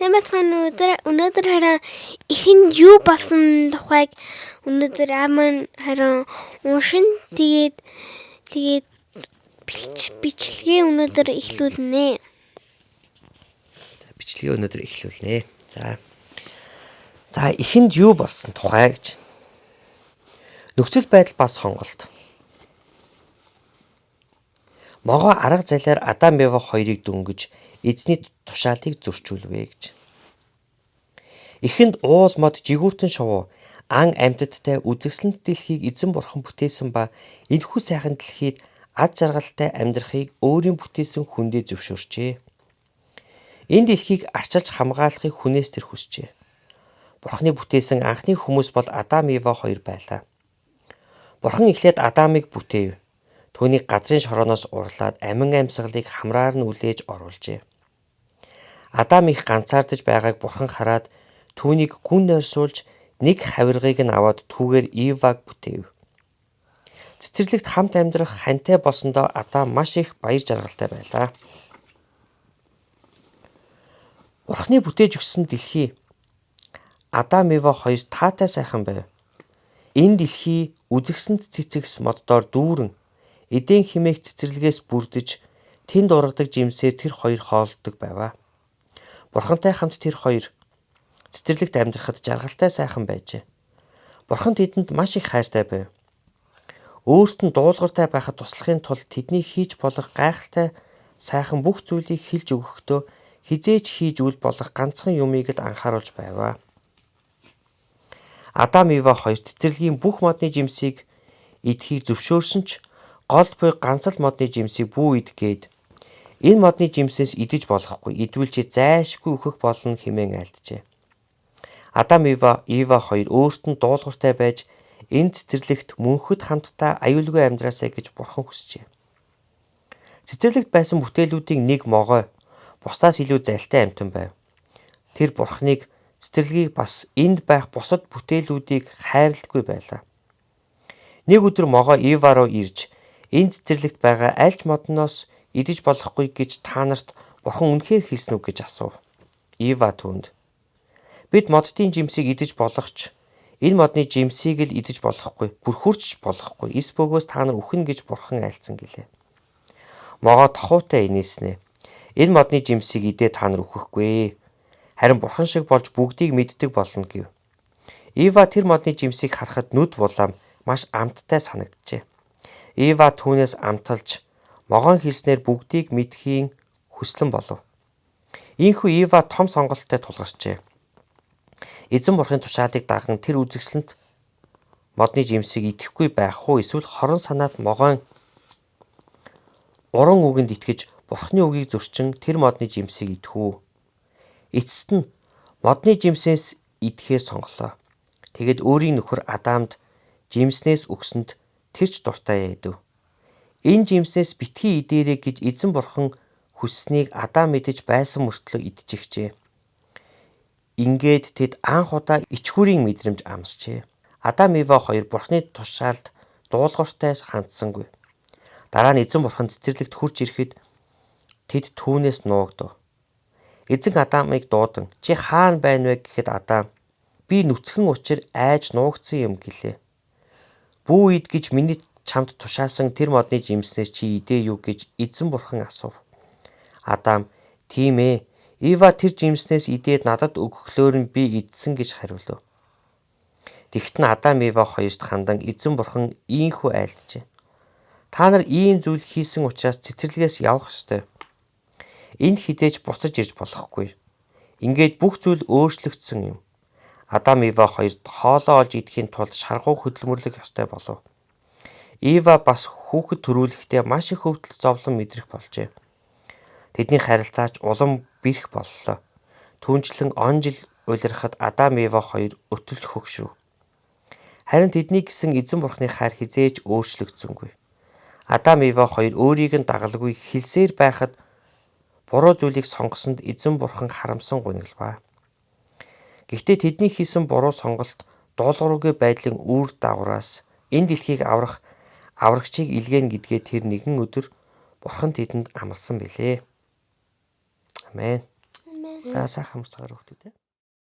Сайн байцгаана уу? Өнөөдөр харин ихэнд юу болсон тухайг өнөөдөр аав харин уншин, тэгээд бичлэгээ өнөөдөр эхлүүлнэ. За, бичлэгээ өнөөдөр эхлүүлнэ. За. За, ихэнд юу болсон тухай гэж. Нөхцөл байдал ба сонголт. Могоо арга залиар Адам Ева хоёрыг дөнгөж эзний тушаалыг зөрчүүлвэ гэж. Эхэнд уул мод жигүүртэн шувуу ан амьтадтай үзэсгэлэнт дэлхийг эзэн бурхан бүтээсэн ба энэхүү сайхан дэлхийд аз жаргалтай амьдрахыг өөрийн бүтээсэн хүндээ зөвшөөрчээ. Энэ дэлхийг арчилж хамгаалахыг хүнээс тэр хүсжээ. Бурханы бүтээсэн анхны хүмүүс бол Адам Ева хоёр байлаа. Бурхан эхлээд Адамыг бүтээв. Түүнийг газрын шорооноос урлаад амин амьсгалыг хамраар нь үлээж оруулжээ. Адам их ганцаардаж байгааг бурхан хараад түүнийг гүн нойрсуулж нэг хавиргыг нь аваад түүгээр Еваг бүтээв. Цэцэрлэгт хамт амьдрах хантай болсондоо Адам маш их баяр жаргалтай байлаа. Бурханы бүтээж өгсөн дэлхий Адам Ева хоёр таатай сайхан байв. Энэ дэлхий үзэсгэлэнт цэцэгс моддоор дүүрэн Эден хэмээх цэцэрлэгээс бүрдэж тэнд ургадаг жимсээр тэр хоёр хооллодог байваа. Бурхантай хамт тэр хоёр цэцэрлэгт амьдрахад жаргалтай сайхан байжээ. Бурхан тэдэнд маш их хайртай байв. Өөрт нь дуулууртай байхад туслахын тулд тэдний хийж болох гайхалтай сайхан бүх зүйлийг хэлж өгөхдөө хэзээ ч хийж үл болох ганцхан юмыг л анхааруулж байваа. Адам Ева хоёр цэцэрлэгийн бүх модны жимсийг идэхийг зөвшөөрсөн ч гол буй ганц л модны жимсийг бүү ид гээд энэ модны жимсээс идэж болохгүй, идвэл чи зайлшгүй үхэх болно хэмээн айлджээ. Адам Ева хоёр өөрт нь дуулууртай байж энэ цэцэрлэгт мөнхөд хамтдаа аюулгүй амьдраасай гэж бурхан хүсжээ. Цэцэрлэгт байсан бүтээлүүдийн нэг могой бусдаас илүү залтай амьтан байв. Тэр бурханыг, цэцэрлэгийг бас энд байх бусад бүтээлүүдийг хайрладаггүй байлаа. Нэг өдөр могой Ева руу ирж энэ цэцэрлэгт байгаа аль ч модноос идэж болохгүй гэж та нарт бурхан үнэхээр хэлсэн үү гэж асуув. Ева түүнд бид моддын жимсийг идэж болох ч энэ модны жимсийг л идэж болохгүй, бүр хүрч болохгүй. Эс бөгөөс та нар үхнэ гэж бурхан айлдсан гэлээ. Могой тохуутай инээснэ. Энэ модны жимсийг идээ та нар үхэхгүй. Харин бурхан шиг болж бүгдийг мэддэг болно гэв. Ева тэр модны жимсийг харахад нүд булаам маш амттай санагджээ. Ева түүнээс амталж могоон хэлснээр бүгдийг мэдэхийн хүслэн болов. Ийнхүү Ева том сонголттой тулгарчээ. Эзэн бурхны тушаалыг даган тэр үзэсгэлэнт модны жимсийг идэхгүй байх уу эсвэл хорон санаат могоон уран үгэнд итгэж бурхны үгийг зөрчин тэр модны жимсийг идэх үү? Эцэст нь модны жимсээс идэхээр сонголоо. Тэгэд өөрийн нөхөр Адамд жимснээс өгсөнд тэр ч дуртай идэв. Энэ жимснээс битгий идээрэй гэж эзэн бурхан хүссэнийг Адам мэдэж байсан мөртлөө идчихжээ. Ингээд тэд анх удаа ичхүүрийн мэдрэмж амсжээ. Адам Ева хоёр бурхны тушаалд дуулууртай хандсангүй. Дараа нь эзэн бурхан цэцэрлэгт хурж ирэхэд тэд түүнээс нуугдав. Эзэн Адамыг дуудан чи хаана байна вэ гэхэд Адам би нүцгэн учир айж нуугдсан юм гэлээ. Бүү ид гэж миний чамд тушаасан тэр модны жимснээс чи идээ юу гэж эзэн бурхан асуув. Адам тийм ээ. Ева тэр жимснээс идээд надад өгөхлөөр нь би идсэн гэж хариулав. Тэгтэл Адам Ева хоёрт хандан эзэн бурхан ийнхүү айлджээ. Та нар ийм зүйл хийсэн учраас цэцэрлэгээс явах ёстой. Энд хэзээ ч буцаж ирж болохгүй. Ингээд бүх зүйл өөрчлөгдсөн юм. Адам Ева хоёрт хоолоо олж идэхийн тулд шаргуу хөдөлмөрлөх ёстой болов. Ева бас хүүхэд төрүүлэхдээ маш их өвдөл зовлон мэдрэх болжээ. Тэдний харилцаа ч улам бэрх боллоо. Түүнчлэн он жил улирахад Адам Ева хоёр өтөлж хөгшрөв. Харин тэдний гэсэн эзэн бурхны хайр хэзээ ч өөрчлөгдсөнгүй. Адам Ева хоёр өөрийг нь дагалгүй хэлсээр байхад буруу зүйлийг сонгосонд эзэн бурхан харамсан гуниглаваа. Гэхдээ тэдний хийсэн буруу сонголт дуулуургүй байдлын үр дагавраас энэ дэлхийг аврах аврагчийг илгээнэ гэдгээ тэр нэгэн өдөр бурхан тэдэнд амласан билээ. Амен. Амен. За, сайхан амарцгаарай, хүүхдүүдээ.